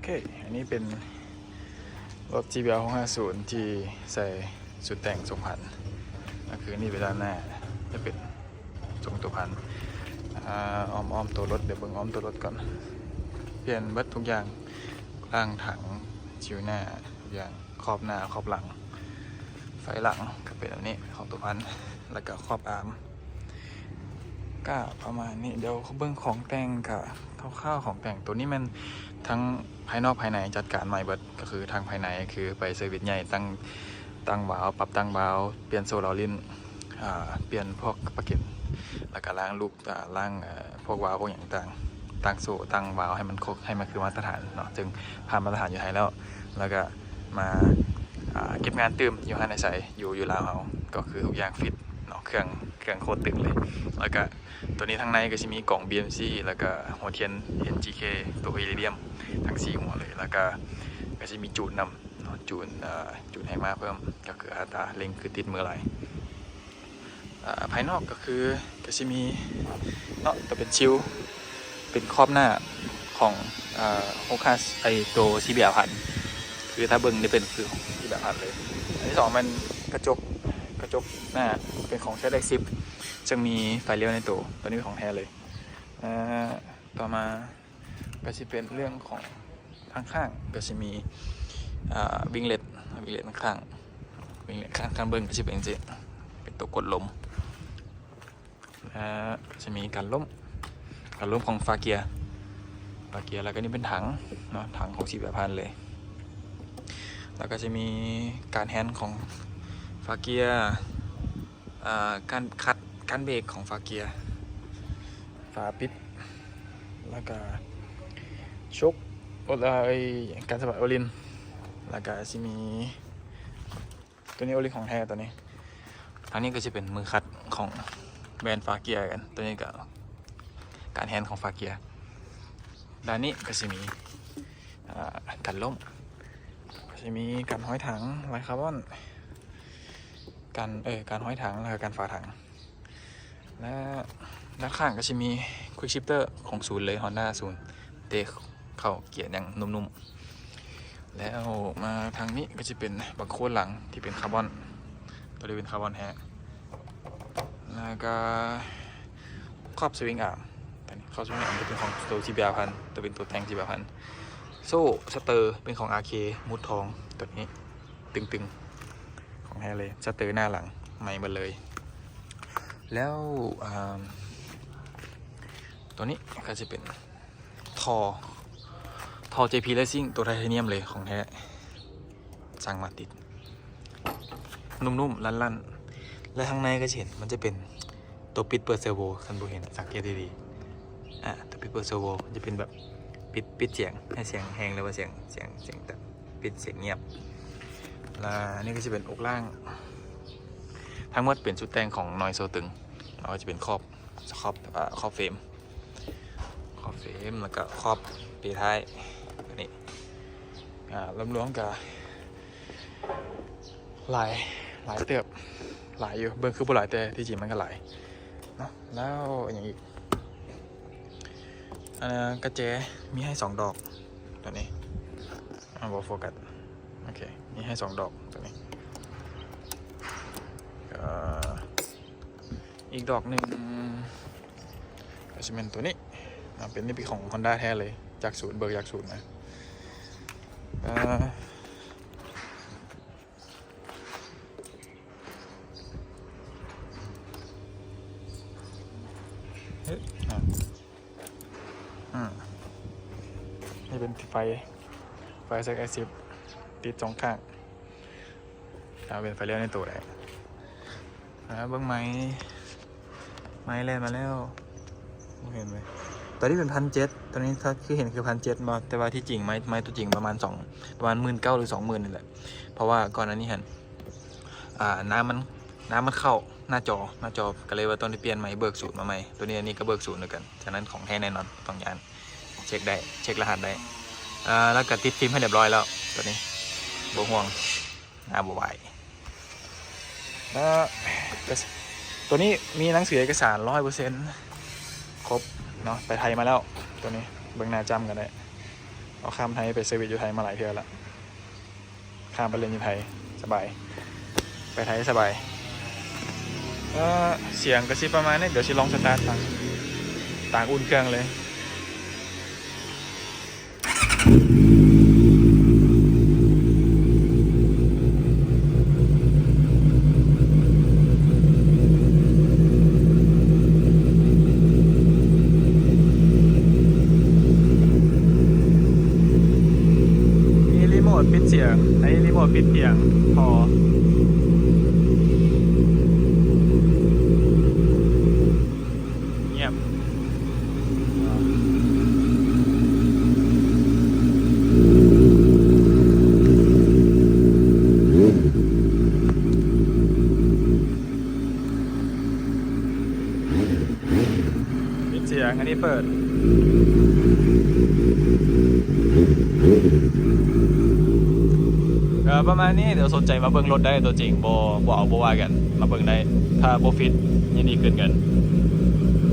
ເຄ ອັນນີ້ເປັນລົດ ຈີບີອາ ຫົກຫ້າສູນ ທີ່ໃສ່ຊຸດແຕ່ງຊົງພັນ ກໍຄືນີ້ເປັນດ້ານໜ້າ ຈະເປັນຊົງຕົວພັນ. ອາ ອ້ອມໆຕົວລົດ ດຽວເບິ່ງອ້ອມຕົວລົດກ່ອນ. ປ່ຽນເບິດທຸກຢ່າງ ລ້າງຖັງ ຊິວໜ້າ ທຸກຢ່າງ ຂອບໜ້າ ຂອບຫຼັງ ໄຟຫຼັງກໍເປັນແບບນີ້ ເປັນຂອງຕົວພັນ ແລ້ວກໍຂອບອາມ ກະປະມານນີ້. ດຽວເບິ່ງຂອງແຕ່ງ ກະຄ່າວໆຂອງແຕ່ງ. ໂຕນີ້ແມ່ນທັງພາຍນອກພາຍໃນຈັດການໃໝ່ເບິດ ກໍຄືທາງພາຍໃນຄືໄປເຊີວິດໃຫຍ່ ຕັ້ງ ຕັ້ງວາວ ປັບຕັ້ງວາວ ປ່ຽນໂສ້ເລົາລິ້ນ ອາ ປ່ຽນພວກປະເກັນ ແລ້ວກະລ້າງລູກ ອາ ລ້າງ ເອີ ພວກວາວພວກຫຍັງຕ່າງ ຕັ້ງໂສ້ຕັ້ງວາວໃຫ້ມັນຄົບ ໃຫ້ມັນຄືມາດຕະຖານເນາະ ເຊິ່ງຜ່ານມາດຕະຖານຢູ່ໄທແລ້ວ. ແລ້ວກະມາ ອາ ເກັບງານຕື່ມຢູ່ຮ້ານໄອໄຊ ຢູ່ ຢູ່ລາວເຮົາ ກໍຄືທຸກຢ່າງຟິດເນາະ ເຄື່ອງ ເຄື່ອງໂຄດຕຶງເລີຍ. ແລ້ວກະໂຕນີ້ທາງໃນກໍຊິມີກ່ອງ ບີເອັມຊີ ແລ້ວກະຫົວທຽນ ເອັນຈີເຄ ໂຕອີຣິເດຍມ ທັງສີ່ຫົວເລີຍ. ແລ້ວກະ ກໍຊິມີຈູນນຳເນາະ ຈູນ ເອີ ຈູນແຮງມ້າເພີ່ມ ກໍຄືອັດຕາເລັ່ງຄືຕິດມືຫຼາຍ. ອາ ພາຍນອກກໍຄື ກໍຊິມີເນາະ ຕົວເປັນຊິວ ເປັນຂອບໜ້າຂອງ ອາ ຫົກຫ້າ ໄອ ໂຕ ຈີບີອາ ພັນ ຄືຖ້າເບິ່ງນີ້ເປັນຄືຂອງ ຈີບີອາ ພັນເລີຍ. ອັນທີສອງແມ່ນກະຈົກ ກະຈົກໜ້າເປັນຂອງ ແຊດເອັກສິບ ເຊິ່ງມີໄຟລ້ຽວໃນໂຕ ຕົວນີ້ເປັນຂອງແທ້ເລີຍ. ອາ ຕໍ່ມາ ກໍຊິເປັນເລື່ອງຂອງທາງຂ້າງ ກໍຊິມີ ອາ ວິງເລັດ ວິງເລັດຂ້າງໆ ວິງເລັດຂ້າງໆ ເບິ່ງກໍຊິເປັນຈັ່ງຊີ້ ເປັນຕົວກົດລົມ ແລະ ກໍຊິມີກັນລົ້ມ ກັນລົ້ມຂອງຝາເກຍ ຝາເກຍ. ແລ້ວກໍນີ້ເປັນຖັງເນາະ ຖັງຂອງ ຈີບີອາ ພັນເລີຍ. ແລ້ວກໍຈະມີການແຮນຂອງຝາເກຍ ອາ ການຂັດ ການເບຣກຂອງຝາເກຍ ຝາປິດ ແລ້ວກະໂຊກ ໂອ ເອີຍ ການສະບັດໂອລິນ ແລ້ວກະຊິມີ ຕົວນີ້ໂອລິນຂອງແທ້ຕົວນີ້. ທາງນີ້ກໍຊິເປັນມືຂັດຂອງແບຣນຝາເກຍກັນ ຕົວນີ້ກໍການແຮນຂອງຝາເກຍ. ດ້ານນີ້ກໍຊິມີ ອາ ກັນລົ້ມ ກໍຊິມີກັນຮອຍຖັງ ລາຍຄາບອນ ກັນ ເອີ ກັນຮອຍຖັງ ແລ້ວກໍກັນຝາຖັງ. ແລະ ດ້ານຂ້າງກໍຊິມີຄວິກຊິບເຕີຂອງສູນເລີຍ ຮອນດ້າສູນ ເຕະເຂົ້າເກຍຢ່າງນຸ້ມໆ. ແລ້ວມາທາງນີ້ກໍຊິເປັນບັງໂຄນຫຼັງທີ່ເປັນຄາບອນ ຕົວນີ້ເປັນຄາບອນແທ້. ແລ້ວກໍຂອບສະວິງອາມ ຕົວນີ້ຂອບສະວິງອາມຈະເປັນຂອງໂຕ ຈີບີອາ ພັນ ຕົວເປັນຕົວແຕ່ງ ຈີບີອາ ພັນ. ໂສ້ສະເຕີເປັນຂອງ ອາເຄ ໝູດທອງ ຕົວນີ້ຕຶງໆ ຂອງແທ້ເລີຍ ສະເຕີໜ້າຫຼັງໃໝ່ໝົດເລີຍ. ແລ້ວ ອາ ຕົວນີ້ກໍຈະເປັນທໍ່ ທໍ່ ເຈ ພີ ເຣຊິງ ຕົວໄທເທນຽມເລີຍ ຂອງແທ້ ສັ່ງມາຕິດ ນຸ້ມໆ ລັນໆ. ແລະ ທາງໃນກໍຈະເຫັນ ມັນຈະເປັນຕົວປິດເປີດເຊີໂວ ຄັນບໍ່ເຫັນ ສັງເກດດີໆ ອາ ຕົວປິດເປີດເຊີໂວ ມັນຈະເປັນແບບປິດ ປິດສຽງ ໃຫ້ສຽງແຮງ ຫຼືວ່າສຽງ ສຽງ ສຽງແບບປິດສຽງງຽບ. ແລະ ອັນນີ້ກໍຈະເປັນອົກລ່າງ ທັງໝົດເປັນຊຸດແຕ່ງຂອງໜ່ວຍໂສ້ຕຶງ ແລ້ວກໍຈະເປັນຂອບ ຂອບ ເອີ ຂອບເຟຣມ ຂອບເຟຣມ ແລ້ວກໍຂອບເປທ້າຍ ອັນນີ້ ອາ ລວມໆກໍຫຼາຍ ຫຼາຍເຕີບ ຫຼາຍຢູ່ ເບິ່ງຄືບໍ່ຫຼາຍ ແຕ່ທີ່ຈິງມັນກໍຫຼາຍເນາະ. ແລ້ວຫຍັງອີກ ອາ ກະແຈມີໃຫ້ສອງດອກ ຕົວນີ້ ອາ ບໍ່ໂຟກັສ ໂອເຄ ມີໃຫ້ສອງດອກຕົວນີ້. ເອີ ອີກດອກໜຶ່ງກໍຊິແມ່ນຕົວນີ້ ອາ ເປັນ ນີ້ເປັນຂອງຮອນດ້າແທ້ເລີຍ ຈາກສູນ ເບີກຈາກສູນນະ. ເອີ ເອີ ອາ ອາ ນີ້ເປັນໄຟ ໄຟແຊດເອັກສິບ ຕິດສອງຂ້າງ ເອົາເປັນໄຟລ້ຽວໃນໂຕໄດ້. ອາ ເບິ່ງໄມ້ ໄມ້ແລ່ນມາແລ້ວ ບໍ່ເຫັນເວີຍ ຕົວນີ້ເປັນພັນເຈັດ ຕົວນີ້ຖ້າຄືເຫັນຄືພັນເຈັດບໍ່ ແຕ່ວ່າທີ່ຈິງໄມ້ ໄມ້ຕົວຈິງປະມານສອງ ປະມານໝື່ນເກົ້າ ຫຼື ສອງໝື່ນນີ້ແຫຼະ ເພາະວ່າກ່ອນໜ້ານີ້ຫັ້ນ ອາ ນ້ຳມັນ ນ້ຳມັນເຂົ້າໜ້າຈໍ ໜ້າຈໍ ກໍເລີຍວ່າຕ້ອງໄດ້ປ່ຽນໃໝ່ ເບີກສູນມາໃໝ່. ຕົວນີ້ ອັນນີ້ກໍເບີກສູນຄືກັນ ສະນັ້ນຂອງແທ້ແນ່ນອນ ບໍ່ຕ້ອງຢ້ານ ເຊັກໄດ້ ເຊັກລະຫັດໄດ້. ອາ ແລ້ວກໍຕິດຟິມໃຫ້ຮຽບຮ້ອຍແລ້ວ ຕົວນີ້ບໍ່ຫ່ວງ ໜ້າບໍ່ຫວາຍ. ແລ້ວກໍ ຕົວນີ້ມີໜັງສືເອກະສານຮ້ອຍເປີເຊັນ ຄົບເນາະ ໄປໄທມາແລ້ວ. ຕົວນີ້ເບິ່ງໜ້າຈ້ຳກໍໄດ້ ເອົາຂ້າມໄທໄປເຊີວິດຢູ່ໄທມາຫຼາຍເທື່ອລະ ຂ້າມໄປຫຼິ້ນຢູ່ໄທສະບາຍ ໄປໄທສະບາຍ. ເອີ ສຽງກະຊິປະມານນີ້ ດຽວຊິລອງສະຕາດຕັ້ງ ຕັ້ງອຸ່ນເຄື່ອງເລີຍ. ມີຣີໂມດປິດສຽງ ໃຫ້ຣີໂມດປິດພຽງພໍ. ງຽບ ປິດສຽງ ອັນນີ້ເປີດ. ເອີ ປະມານນີ້. ດຽວສົນໃຈມາເບິ່ງລົດໄດ້ ຕົວຈິງ ບໍ່ ບໍ່ເອົາ ບໍ່ວ່າກັນ ມາເບິ່ງໄດ້. ຖ້າບໍ່ຟິດ ຍິນດີຄືນເງິນ.